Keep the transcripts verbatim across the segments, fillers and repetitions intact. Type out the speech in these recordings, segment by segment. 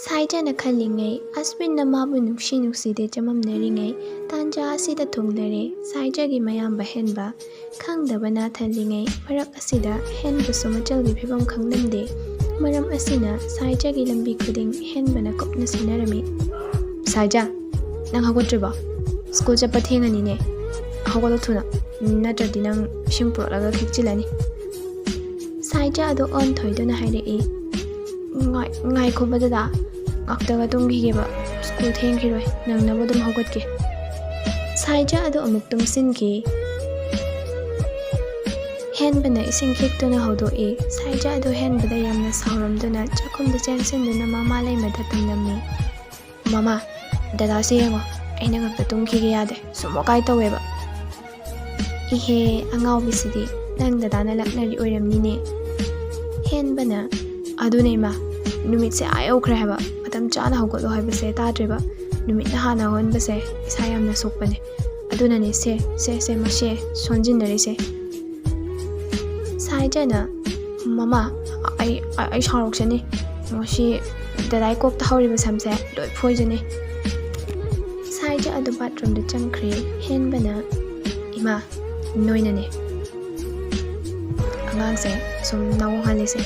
ꯁꯥꯏꯖꯥꯅ ꯈꯜꯂꯤꯉꯩ, ꯑꯁꯕꯤꯟꯅ ꯃꯥꯕꯨ ꯅꯨꯡꯁꯤ ꯅꯨꯡꯁꯤꯗꯦ ꯆꯃꯝꯅꯔꯤꯉꯩ ꯇꯥꯟꯖꯥ ꯑꯁꯤꯗ ꯊꯨꯡꯂꯔꯦ꯫ ꯁꯥꯏꯖꯥꯒꯤ ꯃꯌꯥꯝꯕ ꯍꯦꯟꯕ ꯈꯪꯗꯕ ꯅꯥꯊꯜꯂꯤꯉꯩ ꯃꯔꯛ ꯑꯁꯤꯗ ꯍꯦꯟꯕꯁꯨ ꯃꯆꯜꯒꯤ ꯐꯤꯕꯝ ꯈꯪꯂꯝꯗꯦ꯫ ꯃꯔꯝ ꯑꯁꯤꯅ ꯁꯥꯏꯖꯥꯒꯤ ꯂꯝꯕꯤ ꯈꯨꯗꯤꯡ ꯍꯦꯟꯕꯅ ꯀꯨꯞꯅ ꯁꯦꯟꯅꯔꯝꯃꯤ꯫ "ꯁꯥꯏꯖꯥ, ꯅꯪ ꯍꯧꯒꯠꯇ꯭ꯔꯤꯕꯣ? ꯁ꯭ꯀꯨꯜ ꯆꯠꯄ ꯊꯦꯡꯉꯅꯤꯅꯦ꯫ ꯍꯧꯒꯠꯂꯣ ꯊꯨꯅ, ꯅꯠꯇ꯭ꯔꯗꯤ ꯅꯪ ꯏꯁꯤꯡ ꯄꯨꯔꯛꯂꯒ ꯈꯤꯛꯆꯤꯜꯂꯅꯤ꯫" ꯁꯥꯏꯖꯥ ꯑꯗꯨ ꯑꯣꯟꯊꯣꯏꯗꯨꯅ ꯍꯥꯏꯔꯛꯏ꯫ "ꯉꯥꯏ-, ꯉꯥꯏꯈꯣꯕ ꯗꯗꯥ, ꯉꯥꯛꯇꯒ ꯇꯨꯝꯈꯤꯒꯦꯕ꯫ ꯁ꯭ꯀꯨꯜ ꯊꯦꯡꯈꯤꯔꯣꯏ, ꯅꯪꯅꯕ ꯑꯗꯨꯝ ꯍꯧꯒꯠꯀꯦ꯫" ꯁꯥꯏꯖꯥ ꯑꯗꯨ ꯑꯃꯨꯛ ꯇꯨꯝꯁꯤꯟꯈꯤ꯫ ꯍꯦꯟꯕꯅ ꯏꯁꯤꯡ ꯈꯤꯛꯇꯨꯅ ꯍꯧꯗꯣꯛꯏ꯫ ꯁꯥꯏꯖꯥ ꯑꯗꯨ ꯍꯦꯟꯕꯗ ꯌꯥꯝꯅ ꯁꯥꯎꯔꯝꯗꯨꯅ ꯆꯥꯛꯈꯨꯝꯗ ꯆꯦꯟꯁꯤꯟꯗꯨꯅ ꯃꯃꯥ ꯂꯩꯃꯗ ꯇꯝꯂꯝꯃꯤ꯫ "ꯃꯃꯥ, ꯗꯗꯥꯁꯦ ꯌꯦꯡꯉꯣ, ꯑꯩꯅ ꯉꯥꯛꯇ ꯇꯨꯝꯈꯤꯒꯦ ꯌꯥꯗꯦ, ꯁꯨꯝ ꯋꯥꯀꯥꯏ ꯇꯧꯋꯦꯕ꯫" "ꯏꯍꯦ, ꯑꯉꯥꯎꯕꯤꯁꯤꯗꯤ, ꯅꯪ ꯗꯗꯥꯅ ꯂꯛꯅꯔꯤ ꯑꯣꯏꯔꯝꯅꯤꯅꯦ꯫" ꯍꯦꯟꯕꯅ, "ꯑꯗꯨꯅꯦ ꯏꯃꯥ, ꯅꯨꯃꯤꯠꯁꯦ ꯑꯥ ꯌꯧꯈ꯭ꯔꯦ ꯍꯥꯏꯕ, ꯃꯇꯝ ꯆꯥꯅ ꯍꯧꯒꯠꯂꯣ ꯍꯥꯏꯕꯁꯦ ꯇꯥꯗ꯭ꯔꯦꯕ꯫ ꯅꯨꯃꯤꯠꯅ ꯍꯥꯟꯅ ꯍꯧꯍꯟꯕꯁꯦ ꯏꯁꯥ ꯌꯥꯝꯅ ꯁꯣꯛꯄꯅꯦ꯫ ꯑꯗꯨꯅꯅꯦ ꯁꯦ, ꯁꯦ, ꯁꯦ, ꯃꯁꯦ ꯁꯣꯟꯖꯤꯟꯅꯔꯤꯁꯦ꯫" ꯁꯥꯏꯖꯥꯅ, "ꯃꯃꯥ, ꯑꯩ, ꯑꯩ, ꯑꯩ ꯁꯥꯎꯔꯛꯆꯅꯤ꯫ ꯉꯁꯤ ꯗꯗꯥꯏ ꯀꯣꯛꯇ ꯍꯧꯔꯤꯕ ꯁꯝꯁꯦ ꯂꯣꯏ ꯐꯣꯏꯖꯅꯤ꯫" ꯁꯥꯏꯖꯥ ꯑꯗꯨ ꯕꯥꯠꯔꯨꯝꯗ ꯆꯪꯈ꯭ꯔꯦ꯫ ꯍꯦꯟꯕꯅ, "ꯏꯃꯥ, ꯅꯣꯏꯅꯅꯦ ꯑꯉꯥꯡꯁꯦ ꯁꯨꯝ ꯅꯥꯎꯍꯜꯂꯤꯁꯦ꯫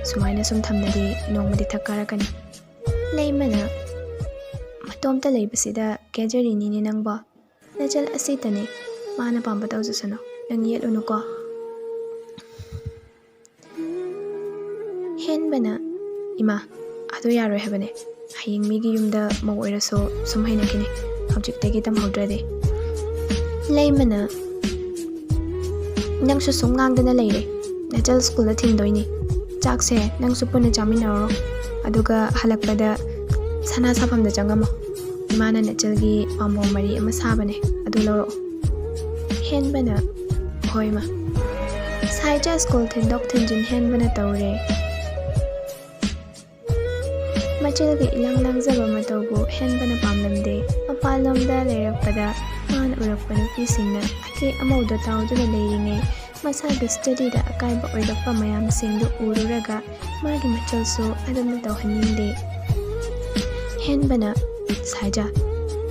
ꯁꯨꯃꯥꯏꯅ ꯁꯨꯝ ꯊꯝꯂꯗꯤ ꯅꯣꯡꯃꯗꯤ ꯊꯛ ꯀꯥꯔꯛꯀꯅꯤ꯫" ꯂꯩꯃꯅ, "ꯃꯇꯣꯝꯇ ꯂꯩꯕꯁꯤꯗ ꯀꯦꯖꯔꯤꯅꯤꯅꯦ ꯅꯪꯕꯣ꯫ ꯅꯆꯜ ꯑꯁꯤꯇꯅꯦ, ꯃꯥꯅ ꯄꯥꯝꯕ ꯇꯧꯖꯁꯅꯨ, ꯅꯪ ꯌꯦꯠꯂꯨꯅꯨꯀꯣ꯫" ꯍꯦꯟꯕꯅ, "ꯏꯃꯥ, ꯑꯗꯨ ꯌꯥꯔꯣꯏ ꯍꯥꯏꯕꯅꯦ꯫ ꯍꯌꯦꯡ ꯃꯤꯒꯤ ꯌꯨꯝꯗ ꯃꯧ ꯑꯣꯏꯔꯁꯨ ꯁꯨꯝ ꯍꯩꯅꯈꯤꯅꯤ, ꯍꯧꯖꯤꯛꯇꯒꯤ ꯇꯝꯍꯧꯗ꯭ꯔꯗꯤ꯫" ꯂꯩꯃꯅ, "ꯅꯪꯁꯨ ꯁꯨꯝ ꯉꯥꯡꯗꯅ ꯂꯩꯔꯦ꯫ ꯅꯆꯜ ꯁ꯭ꯀꯨꯜꯗ ꯊꯤꯟꯗꯣꯏꯅꯤ꯫ ꯆꯥꯛꯁꯦ ꯅꯪꯁꯨ ꯄꯨꯟꯅ ꯆꯥꯃꯤꯟꯅꯔꯣ꯫ ꯑꯗꯨꯒ ꯍꯜꯂꯛꯄꯗ ꯁꯅꯥ ꯁꯥꯐꯝꯗ ꯆꯪꯉꯝꯃꯣ꯫ ꯏꯃꯥꯅ ꯅꯆꯜꯒꯤ ꯄꯥꯝꯕꯣꯝ ꯃꯔꯤ ꯑꯃ ꯁꯥꯕꯅꯦ, ꯑꯗꯨ ꯂꯧꯔꯛꯑꯣ꯫" ꯍꯦꯟꯕꯅ, "ꯍꯣꯏ, ꯏꯃꯥ꯫" ꯁꯥꯏꯖꯥ ꯁ꯭ꯀꯨꯜ ꯊꯤꯟꯗꯣꯛ ꯊꯤꯟꯖꯤꯟ ꯍꯦꯟꯕꯅ ꯇꯧꯔꯦ꯫ ꯃꯆꯜꯒꯤ ꯏꯂꯪ ꯂꯪꯖꯕ ꯃꯇꯧꯕꯨ ꯍꯦꯟꯕꯅ ꯄꯥꯝꯂꯝꯗꯦ꯫ ꯃꯄꯥꯟꯂꯣꯝꯗ ꯂꯩꯔꯛꯄꯗ ꯃꯥꯅ ꯎꯔꯛꯄ ꯅꯨꯄꯤꯁꯤꯡꯅ ꯑꯀꯦ ꯑꯃꯧꯗ ꯇꯥꯎꯗꯨꯅ ꯂꯩꯔꯤꯉꯩ, ꯃꯁꯥꯒꯤ ꯁ꯭ꯇꯗꯤꯗ ꯑꯀꯥꯏꯕ ꯑꯣꯏꯔꯛꯄ ꯃꯌꯥꯝꯁꯤꯡꯗꯨ ꯎꯔꯨꯔꯒ ꯃꯥꯒꯤ ꯃꯆꯜꯁꯨ ꯑꯗꯨꯝꯅ ꯇꯧꯍꯟꯅꯤꯡꯗꯦ꯫ ꯍꯦꯟꯕꯅ, "ꯁꯥꯏꯖꯥ,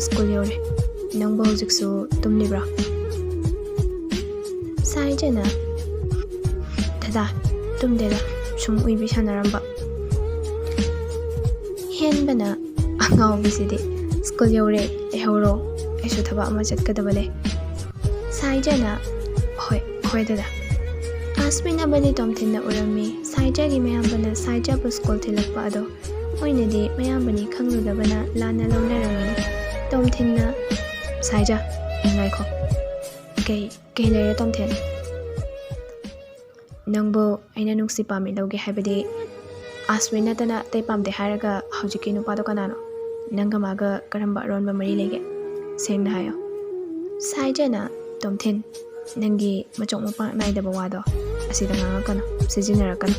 ꯁ꯭ꯀꯨꯜ ꯌꯧꯔꯦ꯫ ꯅꯪꯕꯨ ꯍꯧꯖꯤꯛꯁꯨ ꯇꯨꯝꯂꯤꯕ꯭ꯔꯣ?" ꯁꯥꯏꯖꯥꯅ, "ꯗꯗꯥ, ꯇꯨꯝꯗꯦꯗ, ꯁꯨꯝ ꯎꯏꯕꯤ ꯁꯥꯟꯅꯔꯝꯕ꯫" ꯍꯦꯟꯕꯅ, "ꯑꯉꯥꯎꯕꯤꯁꯤꯗꯤ, ꯁ꯭ꯀꯨꯜ ꯌꯧꯔꯦ, ꯂꯩꯍꯧꯔꯣ, ꯑꯩꯁꯨ ꯊꯕꯛ ꯑꯃ ꯆꯠꯀꯗꯕ ꯂꯩ꯫" ꯁꯥꯏꯖꯥꯅ, "ꯍꯣꯏ, ꯍꯣꯏ ꯗꯗꯥ꯫" ꯑꯥꯁꯃꯤꯟ ꯑꯃꯗꯤ ꯇꯣꯝꯊꯤꯟꯅ ꯎꯔꯝꯃꯤ꯫ ꯁꯥꯏꯖꯥꯒꯤ ꯃꯌꯥꯝꯕꯅ ꯁꯥꯏꯖꯥꯕꯨ ꯁ꯭ꯀꯨꯜ ꯊꯤꯜꯂꯛꯄ ꯑꯗꯣ ꯃꯣꯏꯅꯗꯤ ꯃꯌꯥꯝꯕꯅꯤ ꯈꯪꯂꯨꯗꯕꯅ ꯂꯥꯟꯅ ꯂꯧꯅꯔꯝꯃꯤ꯫ ꯇꯣꯝꯊꯤꯟꯅ, "ꯁꯥꯏꯖꯥ, ꯉꯥꯏꯈꯣ꯫ ꯀꯩ, ꯀꯩ ꯂꯩꯔꯦ ꯇꯣꯝꯊꯤꯟ? ꯅꯪꯕꯨ ꯑꯩꯅ ꯅꯨꯡꯁꯤ ꯄꯥꯝꯃꯤ ꯂꯧꯒꯦ ꯍꯥꯏꯕꯗꯤ ꯑꯥꯁꯃꯤꯟ ꯅꯠꯇꯅ ꯑꯇꯩ ꯄꯥꯝꯗꯦ ꯍꯥꯏꯔꯒ ꯍꯧꯖꯤꯛꯀꯤ ꯅꯨꯄꯥꯗꯣ ꯀꯅꯥꯅꯣ? ꯅꯪꯒ ꯃꯥꯒ ꯀꯔꯝꯕ ꯑꯔꯣꯟꯕ ꯃꯔꯤ ꯂꯩꯒꯦ? ꯁꯦꯡꯅ ꯍꯥꯏꯌꯣ꯫" ꯁꯥꯏꯖꯥꯅ, "ꯇꯣꯝꯊꯤꯟ, ꯅꯪꯒꯤ ꯃꯆꯣꯛ ꯃꯄꯥꯛ ꯅꯥꯏꯗꯕ ꯋꯥꯗꯣ ꯑꯁꯤꯗ ꯉꯥꯡꯉꯛꯀꯅꯨ, ꯁꯤꯖꯤꯟꯅꯔꯛꯀꯅꯨ꯫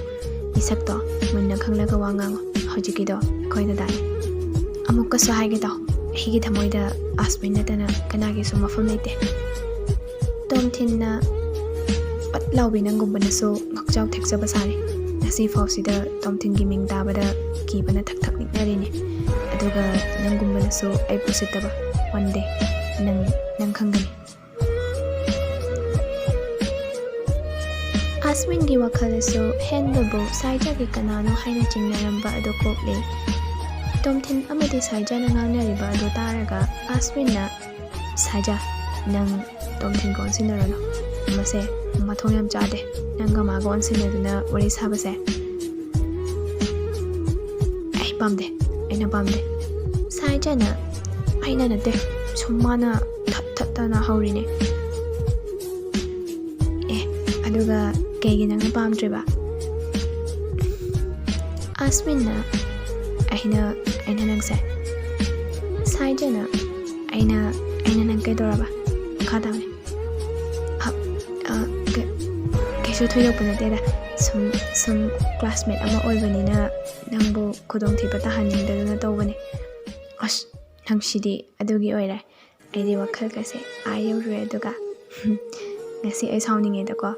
ꯏꯁꯛꯇꯣ ꯃꯨꯟꯅ ꯈꯪꯂꯒ ꯋꯥ ꯉꯥꯡꯉꯣ꯫ ꯍꯧꯖꯤꯛꯀꯤꯗꯣ ꯑꯩꯈꯣꯏ ꯗꯗꯥꯅꯤ꯫ ꯑꯃꯨꯛꯀꯁꯨ ꯍꯥꯏꯒꯦ ꯇꯥꯎ, ꯑꯩꯒꯤ ꯊꯃꯣꯏꯗ ꯑꯥꯁꯃꯤꯟ ꯅꯠꯇꯅ ꯀꯅꯥꯒꯤꯁꯨ ꯃꯐꯝ ꯂꯩꯇꯦ꯫" ꯇꯣꯝꯊꯤꯟꯅ ꯄꯠ ꯂꯥꯎꯕꯤ ꯅꯪꯒꯨꯝꯕꯅꯁꯨ ꯉꯛꯆꯥꯎ ꯊꯦꯛꯆꯕ ꯁꯥꯔꯤ꯫ ꯉꯁꯤ ꯐꯥꯎꯁꯤꯗ ꯇꯣꯝꯊꯤꯟꯒꯤ ꯃꯤꯡ ꯇꯥꯕꯗ ꯀꯤꯕꯅ ꯊꯛ ꯊꯛ ꯅꯤꯛꯅꯔꯤꯅꯤ꯫ ꯑꯗꯨꯒ ꯅꯪꯒꯨꯝꯕꯅꯁꯨ ꯑꯩꯕꯨ ꯎꯁꯤꯠꯇꯕ꯫ One day ꯅꯪ, ꯅꯪ ꯈꯪꯒꯅꯤ꯫ ꯑꯥꯁꯃꯤꯟꯒꯤ ꯋꯥꯈꯜꯗꯁꯨ ꯍꯦꯟꯕꯕꯨ ꯁꯥꯏꯖꯥꯒꯤ ꯀꯅꯥꯅꯣ ꯍꯥꯏꯅ ꯆꯤꯡꯅꯔꯝꯕ ꯑꯗꯨ ꯀꯣꯛꯂꯦ꯫ ꯇꯣꯝꯊꯤꯟ ꯑꯃꯗꯤ ꯁꯥꯏꯖꯥꯅ ꯉꯥꯡꯅꯔꯤꯕ ꯑꯗꯨ ꯇꯥꯔꯒ ꯑꯥꯁꯃꯤꯟꯅ, "ꯁꯥꯏꯖꯥ, ꯅꯪ ꯇꯣꯝꯊꯤꯟꯒ ꯑꯣꯟꯁꯤꯟꯅꯔꯅꯨ꯫ ꯃꯁꯦ ꯃꯊꯣꯡ ꯌꯥꯝ ꯆꯥꯗꯦ, ꯅꯪꯒ ꯃꯥꯒ ꯑꯣꯟꯁꯤꯟꯅꯗꯨꯅ ꯋꯥꯔꯤ ꯁꯥꯕꯁꯦ꯫ ꯑꯩ ꯄꯥꯝꯗꯦ, ꯑꯩꯅ ꯄꯥꯝꯗꯦ꯫" ꯁꯥꯏꯖꯥꯅ, "ꯑꯩꯅ ꯅꯠꯇꯦ, ꯁꯨꯝ ꯃꯥꯅ ꯊꯠ ꯊꯠꯇꯅ ꯍꯧꯔꯤꯅꯦ꯫" "ꯑꯦ, ꯑꯗꯨꯒ ꯀꯩꯒꯤ ꯅꯪꯅ ꯄꯥꯝꯗ꯭ꯔꯤꯕ?" ꯑꯥꯁꯃꯤꯟꯅ, "ꯑꯩꯅ, ꯑꯩꯅ ꯅꯪꯁꯦ꯫" ꯁꯥꯏꯖꯥꯅ, "ꯑꯩꯅ, ꯑꯩꯅ ꯅꯪ ꯀꯩꯗꯧꯔꯕ? ꯃꯈꯥ ꯇꯥꯕꯅꯦ꯫" "ꯑ, ꯑ, ꯀ-, ꯀꯩꯁꯨ ꯊꯣꯏꯗꯣꯛꯄ ꯅꯠꯇꯦꯗ꯫ ꯁꯨꯝ, ꯁꯨꯝ classmate ꯑꯃ ꯑꯣꯏꯕꯅꯤꯅ ꯅꯪꯕꯨ ꯈꯨꯗꯣꯡꯊꯤꯕ ꯇꯥꯍꯟꯅꯤꯡꯗꯗꯅ ꯇꯧꯕꯅꯦ꯫" ꯑꯁ, ꯅꯪꯁꯤꯗꯤ ꯑꯗꯨꯒꯤ ꯑꯣꯏꯔꯦ꯫ ꯑꯩꯗꯤ ꯋꯥꯈꯜꯒꯁꯦ ꯑꯥ ꯌꯧꯔꯨꯔꯦ꯫ ꯑꯗꯨꯒ ꯉꯁꯤ ꯑꯩ ꯁꯥꯎꯅꯤꯡꯉꯦꯗꯀꯣ꯫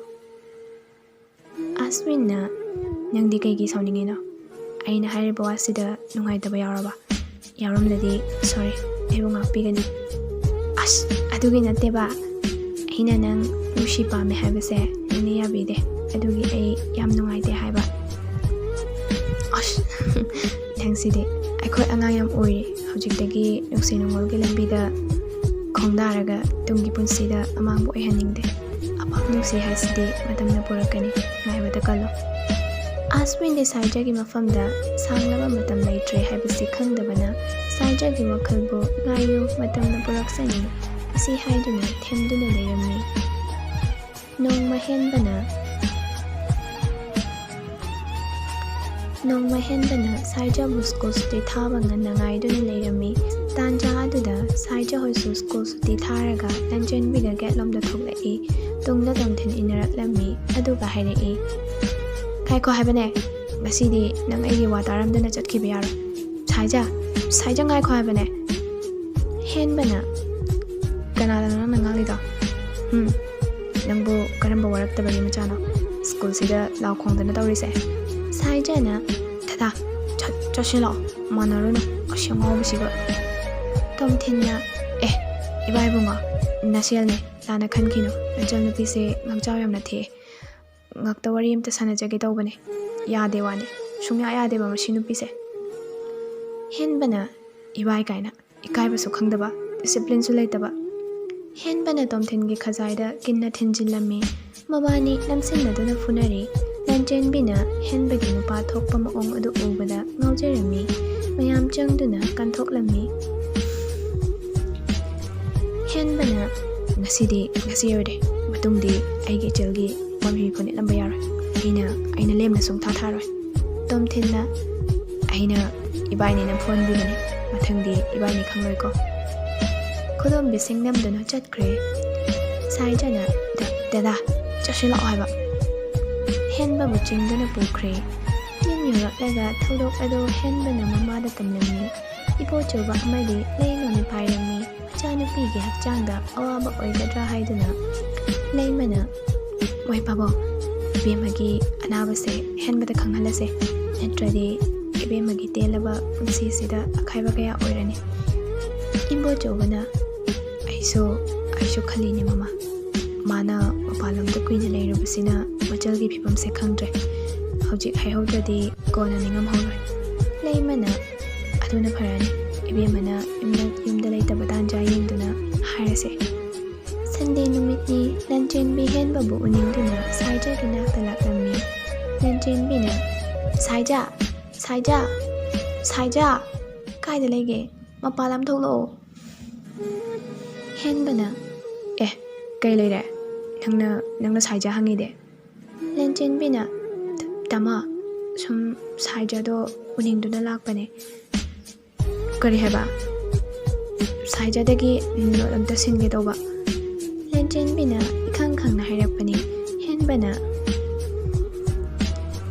ꯑꯥꯁꯃꯤꯟꯅ, "ꯅꯪꯗꯤ ꯀꯩꯒꯤ ꯁꯥꯎꯅꯤꯡꯉꯤꯅꯣ? ꯑꯩꯅ ꯍꯥꯏꯔꯤꯕ ꯋꯥꯁꯤꯗ ꯅꯨꯡꯉꯥꯏꯇꯕ ꯌꯥꯎꯔꯕ? ꯌꯥꯎꯔꯝꯂꯗꯤ, ꯁꯣꯔꯤ, ꯑꯩꯕꯨ ꯉꯥꯛꯄꯤꯒꯅꯤ꯫ ꯑꯁ, ꯑꯗꯨꯒꯤ ꯅꯠꯇꯦꯕ, ꯑꯩꯅ ꯅꯪ ꯅꯨꯡꯁꯤ ꯄꯥꯝꯃꯦ ꯍꯥꯏꯕꯁꯦ ꯅꯪꯅ ꯌꯥꯕꯤꯗꯦ, ꯑꯗꯨꯒꯤ ꯑꯩ ꯌꯥꯝ ꯅꯨꯡꯉꯥꯏꯇꯦ ꯍꯥꯏꯕ꯫ ꯑꯁ, ꯅꯪꯁꯤꯗꯤ꯫ ꯑꯩꯈꯣꯏ ꯑꯉꯥꯡ ꯌꯥꯝ ꯑꯣꯏꯔꯤ, ꯍꯧꯖꯤꯛꯇꯒꯤ ꯅꯨꯡꯁꯤ ꯅꯨꯡꯉꯣꯜꯒꯤ ꯂꯝꯕꯤꯗ ꯈꯣꯡꯗꯥꯔꯒ ꯇꯨꯡꯒꯤ ꯄꯨꯟꯁꯤꯗ ꯑꯃꯥꯡꯕ ꯑꯣꯏꯍꯟꯅꯤꯡꯗꯦ꯫ ꯑꯄꯪ ꯅꯨꯡꯁꯤ ꯍꯥꯏꯁꯤꯗꯤ ꯃꯇꯝꯅ ꯄꯨꯔꯛꯀꯅꯤ, ꯉꯥꯏꯕꯗ ꯀꯜꯂꯣ꯫ ꯑꯁꯋꯤꯟꯗꯤ ꯁꯥꯏꯖꯒꯤ ꯃꯐꯝꯗ ꯁꯥꯡꯂꯕ ꯃꯇꯝ ꯂꯩꯇ꯭ꯔꯦ ꯍꯥꯏꯕꯁꯤ ꯈꯪꯗꯕꯅ ꯁꯥꯏꯖꯒꯤ ꯋꯥꯈꯜꯕꯨ "ꯉꯥꯏꯌꯨ, ꯃꯇꯝꯅ ꯄꯨꯔꯛꯆꯅꯤ" ꯑꯁꯤ ꯍꯥꯏꯗꯨꯅ ꯊꯦꯝꯗꯨꯅ ꯂꯩꯔꯝꯃꯤ꯫ ꯅꯣꯡꯃ ꯍꯦꯟꯕꯅ ꯅꯣꯡꯃ ꯍꯦꯟꯕꯅ ꯁꯥꯏꯖꯕꯨ ꯁ꯭ꯀꯨꯜ ꯁꯨꯇꯤ ꯊꯥꯕ ꯉꯟꯅ ꯉꯥꯏꯗꯨꯅ ꯂꯩꯔꯝꯃꯤ꯫ ꯇꯥꯟꯖꯥ ꯑꯗꯨꯗ ꯁꯥꯏꯖ ꯍꯣꯏꯁꯨ ꯁ꯭ꯀꯨꯜ ꯁꯨꯇꯤ ꯊꯥꯔꯒ ꯂꯟꯆꯦꯟꯕꯤꯒ ꯒꯦꯠꯂꯣꯝꯗ ꯊꯣꯛꯂꯛꯏ꯫ ꯇꯨꯡꯗ ꯇꯣꯝꯊꯤꯟ ꯏꯟꯅꯔꯛꯂꯝꯃꯤ, ꯑꯗꯨꯒ ꯍꯥꯏꯔꯛꯏ, "ꯉꯥꯏꯈꯣ ꯍꯥꯏꯕꯅꯦ, ꯉꯁꯤꯗꯤ ꯅꯪ ꯑꯩꯒꯤ ꯋꯥ ꯇꯥꯔꯝꯗꯅ ꯆꯠꯈꯤꯕ ꯌꯥꯔꯣꯏ꯫" "ꯁꯥꯏꯖ, ꯁꯥꯏꯖ ꯉꯥꯏꯈꯣ ꯍꯥꯏꯕꯅꯦ꯫" ꯍꯦꯟꯕꯅ, "ꯀꯅꯥꯗꯅꯣ ꯅꯪꯅ ꯉꯥꯡꯂꯤꯗꯣ? ꯎꯝ, ꯅꯪꯕꯨ ꯀꯔꯝꯕ ꯋꯥꯔꯛꯇꯕꯒꯤ ꯃꯆꯥꯅꯣ ꯁ꯭ꯀꯨꯜꯁꯤꯗ ꯂꯥꯎ ꯈꯣꯡꯗꯅ ꯇꯧꯔꯤꯁꯦ?" ꯁꯥꯏꯖꯅ, "ꯊꯥꯗꯥ, ꯆꯠ-, ꯆꯠꯁꯤꯜꯂꯛꯑꯣ, ꯃꯥꯟꯅꯔꯨꯅꯨ ꯑꯁꯤ ꯑꯉꯥꯎꯕꯁꯤꯒ꯫" ꯇꯣꯝꯊꯤꯟꯅ, "ꯑꯦ, ꯏꯕꯥ ꯏꯕꯨꯡꯉꯣ, ꯅꯁꯦꯜꯅꯦ, ꯂꯥꯟꯅ ꯈꯟꯈꯤꯅꯨ, ꯅꯆꯜꯅꯨꯄꯤꯁꯦ ꯉꯥꯡꯖꯥꯎ ꯌꯥꯝꯅ ꯊꯤꯑꯦ꯫ ꯉꯥꯛꯇ ꯋꯥꯔꯤ ꯑꯝꯇ ꯁꯥꯟꯅꯖꯒꯦ ꯇꯧꯕꯅꯦ꯫ ꯌꯥꯗꯦ ꯋꯥꯅꯦ, ꯁꯨꯡꯌꯥ ꯌꯥꯗꯦꯕ ꯃꯁꯤ ꯅꯨꯄꯤꯁꯦ꯫" ꯍꯦꯟꯕꯅ, "ꯏꯕꯥꯏ" ꯀꯥꯏꯅ ꯏꯀꯥꯏꯕꯁꯨ ꯈꯪꯗꯕ, ꯗꯤꯁꯤꯄ꯭ꯂꯤꯟꯁꯨ ꯂꯩꯇꯕ꯫ ꯍꯦꯟꯕꯅ ꯇꯣꯝꯊꯤꯟꯒꯤ ꯈꯖꯥꯏꯗ ꯀꯤꯟꯅ ꯊꯤꯟꯖꯤꯜꯂꯝꯃꯤ꯫ ꯃꯕꯥꯅꯤ ꯅꯝꯁꯤꯟꯅꯗꯨꯅ ꯐꯨꯅꯔꯤ꯫ ꯂꯟꯆꯦꯟꯕꯤꯅ ꯍꯦꯟꯕꯒꯤ ꯅꯨꯄꯥ ꯊꯣꯛꯄ ꯃꯑꯣꯡ ꯑꯗꯨ ꯎꯕꯗ ꯉꯥꯎꯖꯔꯝꯃꯤ꯫ ꯃꯌꯥꯝ ꯆꯪꯗꯨꯅ ꯀꯟꯊꯣꯛꯂꯝꯃꯤ꯫ ꯍꯦꯟꯕꯅ, "ꯉꯁꯤꯗꯤ ꯉꯁꯤ ꯑꯣꯏꯔꯦ, ꯃꯇꯨꯡꯗꯤ ꯑꯩꯒꯤ ꯏꯆꯜꯒꯤ ꯃꯃꯤ ꯐꯨꯅꯤꯠꯂꯝꯕ ꯌꯥꯔꯣꯏ꯫ ꯑꯩꯅ, ꯑꯩꯅ ꯂꯦꯝꯅ ꯁꯨꯡꯊꯥ ꯊꯥꯔꯣꯏ꯫" ꯇꯣꯝꯊꯤꯟꯅ, "ꯑꯩꯅ ꯏꯕꯥꯏꯅꯤꯅ ꯐꯨꯍꯟꯕꯤꯕꯅꯤ, ꯃꯊꯪꯗꯤ ꯏꯕꯥꯏꯅꯤ ꯈꯪꯂꯣꯏꯀꯣ꯫" ꯈꯨꯗꯣꯝꯕꯤꯁꯤꯡ ꯅꯝꯗꯨꯅ ꯆꯠꯈ꯭ꯔꯦ꯫ ꯁꯥꯏꯖꯅ, "ꯗ-, ꯗꯗꯥ, ꯆꯠꯁꯤꯜꯂꯛꯑꯣ ꯍꯥꯏꯕ꯫" ꯍꯦꯟꯕꯕꯨ ꯆꯤꯡꯗꯨꯅ ꯄꯨꯈ꯭ꯔꯦ꯫ ꯌꯨꯝ ꯌꯧꯔꯛꯂꯒ ꯊꯧꯗꯣꯛ ꯑꯗꯨ ꯍꯦꯟꯕꯅ ꯃꯃꯥꯗ ꯇꯝꯂꯝꯃꯤ꯫ ꯏꯕꯣꯆꯧꯕ ꯑꯃꯗꯤ ꯂꯩꯃ ꯃꯤꯄꯥꯏꯔꯝꯃꯤ꯫ ꯃꯆꯥꯅꯨꯄꯤꯒꯤ ꯍꯛꯆꯥꯡꯗ ꯑꯋꯥꯕ ꯑꯣꯏꯒꯗ꯭ꯔꯥ ꯍꯥꯏꯗꯨꯅ ꯂꯩꯃꯅ, "ꯃꯣꯏ ꯄꯥꯕꯣ, ꯏꯕꯦꯝꯃꯒꯤ ꯑꯅꯥꯕꯁꯦ ꯍꯦꯟꯕꯗ ꯈꯪꯍꯜꯂꯁꯦ, ꯅꯠꯇ꯭ꯔꯗꯤ ꯏꯕꯦꯝꯃꯒꯤ ꯇꯦꯜꯂꯕ ꯄꯨꯟꯁꯤꯁꯤꯗ ꯑꯈꯥꯏꯕ ꯀꯌꯥ ꯑꯣꯏꯔꯅꯤ꯫ ꯏꯕꯣꯆꯧꯕꯅ, "ꯑꯩꯁꯨ, ꯑꯩꯁꯨ ꯈꯜꯂꯤꯅꯦ ꯃꯃꯥ꯫ ꯃꯥꯅ ꯃꯄꯥꯟ ꯂꯝꯗ ꯀꯨꯏꯅ ꯂꯩꯔꯨꯕꯁꯤꯅ ꯃꯆꯜꯒꯤ ꯐꯤꯕꯝꯁꯦ ꯈꯪꯗ꯭ꯔꯦ꯫ ꯍꯧꯖꯤꯛ ꯍꯥꯏꯍꯧꯗ꯭ꯔꯗꯤ ꯀꯣꯟꯅ ꯅꯤꯡꯉꯝꯍꯧꯔꯣꯏ꯫" ꯂꯩꯃꯅ, "ꯑꯗꯨꯅ ꯐꯔꯅꯤ꯫ ꯏꯕꯦꯝꯃꯅ ꯌꯨꯝꯗ, ꯌꯨꯝꯗ ꯂꯩꯇꯕ ꯇꯥꯟꯖꯥ ꯌꯦꯡꯗꯨꯅ ꯍꯥꯏꯔꯁꯦ꯫" ꯁꯟꯗꯦ ꯅꯨꯃꯤꯠꯅꯤ꯫ ꯂꯟꯆꯦꯟꯕꯤ ꯍꯦꯟꯕꯕꯨ ꯎꯅꯤꯡꯗꯨꯅ ꯁꯥꯏꯖꯥꯒꯤ ꯅꯥꯛꯇ ꯂꯥꯛꯂꯝꯃꯤ꯫ ꯂꯟꯆꯦꯟꯕꯤꯅ, "ꯁꯥꯏꯖꯥ! ꯁꯥꯏꯖꯥ! ꯁꯥꯏꯖꯥ! ꯀꯥꯏꯗ ꯂꯩꯒꯦ? ꯃꯄꯥꯟ ꯂꯝ ꯊꯣꯛꯂꯛꯑꯣ꯫" ꯍꯦꯟꯕꯅ, "ꯑꯦ, ꯀꯩ ꯂꯩꯔꯦ? ꯅꯪꯅ, ꯅꯪꯅ ꯁꯥꯏꯖꯥ ꯍꯪꯉꯤꯗꯤ?" ꯂꯟꯆꯦꯟꯕꯤꯅ, "ꯇꯥꯃꯣ, ꯁꯨꯝ ꯁꯥꯏꯖꯥꯗꯣ ꯎꯅꯤꯡꯗꯨꯅ ꯂꯥꯛꯄꯅꯦ꯫" "ꯀꯔꯤ ꯍꯥꯏꯕ?" "ꯁꯥꯏꯖꯥꯗꯒꯤ ꯅꯣꯠ ꯑꯝꯇ ꯁꯤꯟꯒꯦ ꯇꯧꯕ꯫" ꯂꯟꯆꯦꯟꯕꯤꯅ ꯏꯈꯪ ꯈꯪꯅ ꯍꯥꯏꯔꯛꯄꯅꯤ꯫ ꯍꯦꯟꯕꯅ,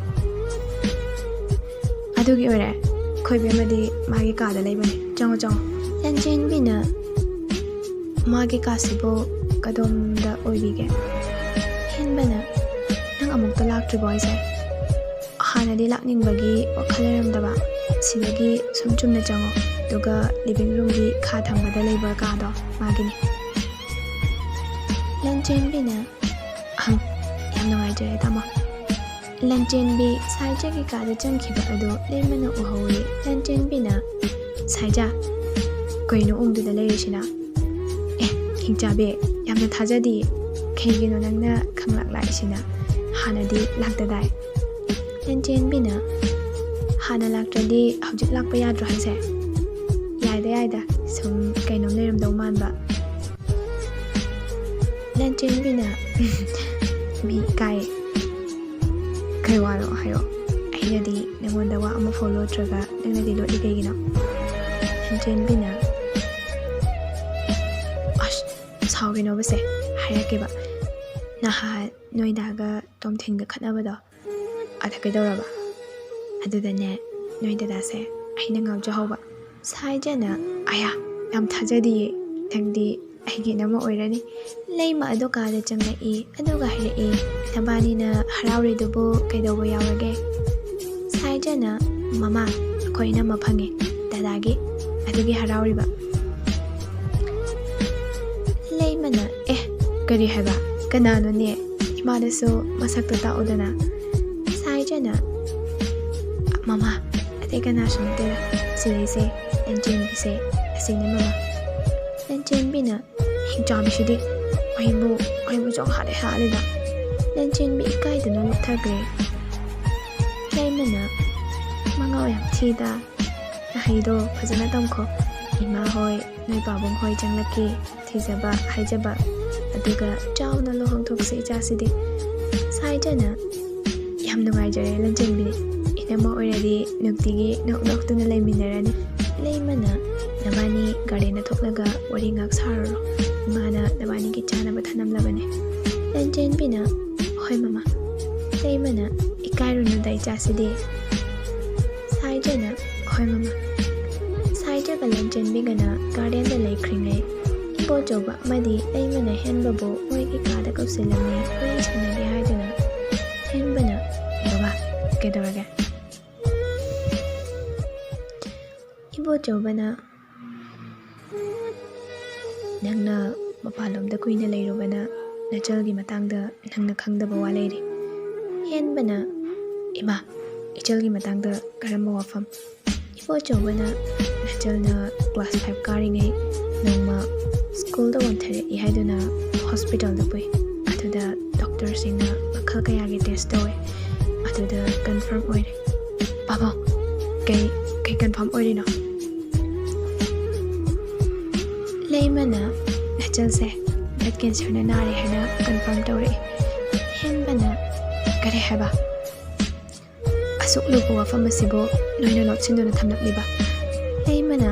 "ꯑꯗꯨꯒꯤ ꯑꯣꯏꯔꯦ, ꯑꯩꯈꯣꯏ ꯕꯦꯝꯃꯗꯤ ꯃꯥꯒꯤ ꯀꯥꯗ ꯂꯩꯕꯅꯦ꯫ ꯆꯪꯉꯣ, ꯆꯪꯉꯣ꯫" ꯂꯟꯆꯦꯟꯕꯤꯅ, "ꯃꯥꯒꯤ ꯀꯥꯁꯤꯕꯨ ꯀꯗꯣꯝꯗ ꯑꯣꯏꯕꯤꯒꯦ?" ꯍꯦꯟꯕꯅ, "ꯅꯪ ꯑꯃꯨꯛꯇ ꯂꯥꯛꯇ꯭ꯔꯤꯕꯣ ꯍꯥꯏꯁꯦ?" "ꯍꯥꯟꯅꯗꯤ ꯂꯥꯛꯅꯤꯡꯕꯒꯤ ꯋꯥꯈꯜ ꯂꯩꯔꯝꯗꯕ꯫ ꯁꯤꯗꯒꯤ ꯁꯨꯝ ꯆꯨꯝꯅ ꯆꯪꯉꯣ, ꯑꯗꯨꯒ ꯂꯤꯚꯤꯡ ꯔꯨꯝꯒꯤ ꯈꯥ ꯊꯪꯕꯗ ꯂꯩꯕ ꯀꯥꯗꯣ ꯃꯥꯒꯤꯅꯤ꯫" ꯂꯟꯆꯦꯟꯕꯤꯅ, "ꯑꯍꯝ, ꯌꯥꯝ ꯅꯨꯡꯉꯥꯏꯖꯔꯦ ꯇꯥꯃꯣ꯫" ꯂꯟꯆꯦꯟꯕꯤ ꯁꯥꯏꯖꯥꯒꯤ ꯀꯥꯗ ꯆꯪꯈꯤꯕ ꯑꯗꯨ ꯂꯩꯃꯅ ꯎꯍꯧꯏ꯫ ꯂꯟꯆꯦꯟꯕꯤꯅ, "ꯁꯥꯏꯖꯥ, ꯀꯩꯅꯣ ꯎꯪꯗꯨꯅ ꯂꯩꯔꯤꯁꯤꯅ? ꯑꯦ, ꯍꯤꯡꯆꯥꯕꯤ, ꯌꯥꯝꯅ ꯊꯥꯖꯗꯤꯌꯦ꯫ ꯀꯩꯒꯤꯅꯣ ꯅꯪꯅ ꯈꯪꯂꯥꯛ ꯂꯥꯛꯏꯁꯤꯅ? ꯍꯥꯟꯅꯗꯤ ꯂꯥꯛꯇꯗꯥꯏ?" ꯂꯟꯆꯦꯟꯕꯤꯅ, "ꯍꯥꯟꯅ ꯂꯥꯛꯇ꯭ꯔꯗꯤ ꯍꯧꯖꯤꯛ ꯂꯥꯛꯄ ꯌꯥꯗ꯭ꯔꯣ ꯍꯥꯏꯁꯦ?" "ꯌꯥꯏꯗ, ꯌꯥꯏꯗ, ꯁꯨꯝ ꯀꯩꯅꯣꯝ ꯂꯩꯔꯝꯗꯧ ꯃꯥꯟꯕ꯫" ꯂꯟꯆꯦꯟꯕꯤꯅ, "ꯃꯤ ꯏꯀꯥꯏ꯫ ꯀꯩ ꯋꯥꯅꯣ ꯍꯥꯏꯌꯣ꯫ ꯑꯩꯅꯗꯤ ꯅꯉꯣꯟꯗ ꯋꯥ ꯑꯃꯐꯥꯎ ꯂꯣꯠꯇ꯭ꯔꯒ ꯅꯪꯅꯗꯤ ꯂꯣꯠꯂꯤ ꯀꯩꯒꯤꯅꯣ?" ꯂꯟꯆꯦꯟꯕꯤꯅ, "ꯑꯁ, ꯁꯥꯎꯒꯤꯅꯣꯕꯁꯦ, ꯍꯥꯏꯔꯛꯀꯦꯕ꯫ ꯅꯍꯥꯟ ꯅꯣꯏ ꯗꯥꯒ ꯇꯣꯝꯊꯤꯟꯒ ꯈꯠꯅꯕꯗꯣ, ꯑꯗ ꯀꯩꯗꯧꯔꯕ? ꯑꯗꯨꯗꯅꯦ, ꯅꯣꯏ ꯗꯗꯥꯁꯦ ꯑꯩꯅ ꯉꯥꯎꯖꯍꯧꯕ꯫" ꯁꯥꯏꯖꯅ, "ꯑꯌꯥ, ꯌꯥꯝ ꯊꯥꯖꯗꯤꯌꯦ, ꯅꯪꯗꯤ ꯑꯩꯒꯤ ꯏꯅꯝꯃ ꯑꯣꯏꯔꯅꯤ꯫" ꯂꯩꯃ ꯑꯗꯨ ꯀꯥꯗ ꯆꯪꯂꯛꯏ, ꯑꯗꯨꯒ ꯍꯥꯏꯔꯛꯏ, "ꯅꯕꯥꯅꯤꯅ ꯍꯔꯥꯎꯔꯤꯗꯨꯕꯨ ꯀꯩꯗꯧꯕ ꯌꯥꯎꯔꯒꯦ?" ꯁꯥꯏꯖꯅ, "ꯃꯃꯥ, ꯑꯩꯈꯣꯏ ꯏꯅꯝꯃ ꯐꯪꯉꯦ ꯗꯗꯥꯒꯤ, ꯑꯗꯨꯒꯤ ꯍꯔꯥꯎꯔꯤꯕ"꯫ ꯂꯩꯃꯅ, "ꯑꯦ, ꯀꯔꯤ ꯍꯥꯏꯕ? ꯀꯅꯥꯅꯣꯅꯦ? ꯏꯃꯥꯗꯁꯨ ꯃꯁꯛꯇꯣ ꯇꯥꯛꯎꯗꯅ"꯫ ꯁꯥꯏꯖꯅ, "ꯃꯃꯥ, ꯑꯇꯩ ꯀꯅꯥꯁꯨ ꯅꯠꯇꯦꯗ, ꯁꯤꯗꯩꯁꯦ, ꯂꯟꯆꯦꯟꯕꯤꯁꯦ, ꯑꯁꯤꯅꯦ ꯃꯃꯥ"꯫ ꯂꯟꯆꯦꯟꯕꯤꯅ, "ꯍꯤꯡꯆꯥꯕꯤꯁꯤꯗꯤ, ꯑꯩꯕꯨ, ꯑꯩꯕꯨ ꯆꯣꯡꯍꯥꯠꯂꯦ ꯍꯥꯠꯂꯤꯕ"꯫ ꯂꯟꯆꯦꯟꯕꯤ ꯏꯀꯥꯏꯗꯨꯅ ꯂꯨꯞꯊꯈ꯭ꯔꯦ꯫ ꯂꯩꯃꯅ, "ꯃꯉꯥꯎ ꯌꯥꯝ ꯊꯤꯗ, ꯅꯍꯩꯗꯣ ꯐꯖꯅ ꯇꯝꯈꯣ꯫ ꯏꯃꯥ ꯍꯣꯏ, ꯅꯣꯏ ꯄꯥꯕꯨꯡ ꯍꯣꯏ ꯆꯪꯂꯛꯀꯦ, ꯊꯤꯖꯕ ꯍꯥꯏꯖꯕ, ꯑꯗꯨꯒ ꯆꯥꯎꯅ ꯂꯨꯍꯣꯡꯊꯣꯛꯁꯤ ꯏꯆꯥꯁꯤꯗꯤ"꯫ ꯁꯥꯏꯖꯅ, "ꯌꯥꯝ ꯅꯨꯡꯉꯥꯏꯖꯔꯦ ꯂꯟꯆꯦꯟꯕꯤ, ꯏꯅꯝꯃ ꯑꯣꯏꯔꯗꯤ ꯅꯨꯡꯇꯤꯒꯤ ꯅꯣꯛ ꯅꯣꯛꯇꯨꯅ ꯂꯩꯃꯤꯟꯅꯔꯅꯤ"꯫ ꯂꯩꯃꯅ, "ꯅꯕꯥꯅꯤ ꯒꯥꯔꯗꯦꯟꯗ ꯊꯣꯛꯂꯒ ꯋꯥꯔꯤ ꯉꯥꯛ ꯁꯥꯔꯨꯔꯣ, ꯏꯃꯥꯅ ꯅꯕꯥꯅꯤꯒꯤ ꯆꯥꯅꯕ ꯊꯅꯝꯂꯕꯅꯦ"꯫ ꯂꯟꯆꯦꯟꯕꯤꯅ, "ꯍꯣꯏ ꯃꯃꯥ"꯫ ꯂꯩꯃꯅ, "ꯏꯀꯥꯏꯔꯨꯅꯨꯗ ꯏꯆꯥꯁꯤꯗꯤ"꯫ ꯁꯥꯏꯖꯅ, "ꯍꯣꯏ ꯃꯃꯥ"꯫ ꯁꯥꯏꯖꯒ ꯂꯟꯆꯦꯟꯕꯤꯒꯅ ꯒꯥꯔꯗꯦꯟꯗ ꯂꯩꯈ꯭ꯔꯤꯉꯩ, ꯏꯕꯣꯆꯧꯕ ꯑꯃꯗꯤ ꯂꯩꯃꯅ ꯍꯦꯟꯕꯕꯨ ꯃꯣꯏꯒꯤ ꯀꯥꯗ ꯀꯧꯁꯤꯜꯂꯝꯃꯤ, ꯋꯥꯔꯤ ꯁꯥꯟꯅꯒꯦ ꯍꯥꯏꯗꯨꯅ꯫ ꯍꯦꯟꯕꯅ, "ꯕꯕꯥ, ꯀꯩꯗꯧꯔꯒꯦ?" ꯏꯕꯣꯆꯧꯕꯅ, "ꯅꯪꯅ ꯃꯄꯥꯟꯂꯣꯝꯗ ꯀꯨꯏꯅ ꯂꯩꯔꯨꯕꯅ ꯅꯆꯜꯒꯤ ꯃꯇꯥꯡꯗ ꯅꯪꯅ ꯈꯪꯗꯕ ꯋꯥ ꯂꯩꯔꯤ"꯫ ꯍꯦꯟꯕꯅ, "ꯏꯃꯥ, ꯏꯆꯜꯒꯤ ꯃꯇꯥꯡꯗ ꯀꯔꯝꯕ ꯋꯥꯐꯝ?" ꯏꯕꯣꯆꯧꯕꯅ, "ꯅꯆꯜꯅ ꯀ꯭ꯂꯥꯁ ꯐꯥꯏꯚ ꯀꯥꯔꯤꯉꯩ ꯅꯣꯡꯃ ꯁ꯭ꯀꯨꯜꯗ ꯋꯥꯟꯊꯔꯛꯏ ꯍꯥꯏꯗꯨꯅ ꯍꯣꯁꯄꯤꯇꯥꯜꯗ ꯄꯨꯏ꯫ ꯑꯗꯨꯗ ꯗꯣꯛꯇꯔꯁꯤꯡꯅ ꯃꯈꯜ ꯀꯌꯥꯒꯤ ꯇꯦꯁ ꯇꯧꯋꯦ꯫ ꯑꯗꯨꯗ ꯀꯟꯐꯥꯔꯝ ꯑꯣꯏꯔꯦ"꯫ "ꯄꯥꯕꯨꯡ, ꯀꯩ, ꯀꯩ ꯀꯟꯐꯥꯔꯝ ꯑꯣꯏꯔꯤꯅꯣ?" ꯂꯩꯃꯅ, "ꯅꯆꯜꯁꯦ ꯕ꯭ꯂꯗ ꯀꯦꯟꯁꯔꯅ ꯅꯥꯔꯦ ꯍꯥꯏꯅ ꯀꯟꯐꯥꯔꯝ ꯇꯧꯔꯛꯏ"꯫ ꯍꯦꯟꯕꯅ, "ꯀꯔꯤ ꯍꯥꯏꯕ? ꯑꯁꯨꯛ ꯂꯨꯕ ꯋꯥꯐꯝ ꯑꯁꯤꯕꯨ ꯅꯣꯏꯅ ꯂꯣꯠꯁꯤꯟꯗꯨꯅ ꯊꯝꯂꯛꯂꯤꯕ?" ꯂꯩꯃꯅ,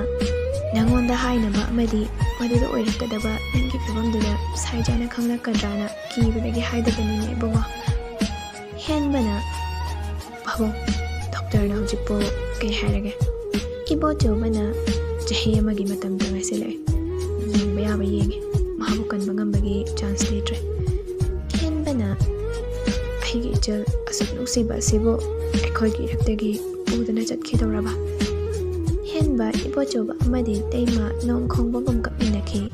"ꯅꯉꯣꯟꯗ ꯍꯥꯏꯅꯕ ꯑꯃꯗꯤ ꯃꯗꯨꯗ ꯑꯣꯏꯔꯛꯀꯗꯕ ꯅꯪꯒꯤ ꯐꯤꯕꯝꯗꯨꯗ ꯁꯥꯏꯖꯥꯅ ꯈꯪꯂꯛꯀꯗ꯭ꯔꯥꯅ ꯀꯤꯕꯗꯒꯤ ꯍꯥꯏꯗꯕꯅꯤꯅꯦ ꯏꯕꯨꯡꯉꯣ"꯫ ꯍꯦꯟꯕꯅ, "ꯄꯥꯕꯨꯡ, ꯗꯣꯛꯇꯔꯅ ꯍꯧꯖꯤꯛꯄꯨ ꯀꯩ ꯍꯥꯏꯔꯒꯦ?" ꯏꯕꯣꯆꯧꯕꯅ, "ꯆꯍꯤ ꯑꯃꯒꯤ ꯃꯇꯝꯗ ꯉꯥꯏꯁꯤꯜꯂꯛꯑꯦ꯫ ꯌꯦꯡꯕ ꯌꯥꯕ ꯌꯦꯡꯉꯦ꯫ ꯃꯥꯕꯨ ꯀꯟꯕ ꯉꯝꯕꯒꯤ ꯆꯥꯟꯁ ꯂꯩꯇ꯭ꯔꯦ"꯫ ꯍꯦꯟꯕꯅ, "ꯑꯩꯒꯤ ꯏꯆꯜ ꯑꯁꯨꯛ ꯅꯨꯡꯁꯤꯕ ꯑꯁꯤꯕꯨ ꯑꯩꯈꯣꯏꯒꯤ ꯏꯔꯛꯇꯒꯤ ꯄꯨ-, ꯇꯨꯅ ꯆꯠꯈꯤꯗꯧꯔꯕ? ꯍꯦꯟꯕ ꯏꯕꯣꯆꯧꯕ ꯑꯃꯗꯤ ꯇꯩꯃ ꯅꯣꯡ ꯈꯣꯡꯕꯒꯨꯝ ꯀꯞꯃꯤꯟꯅꯈꯤ꯫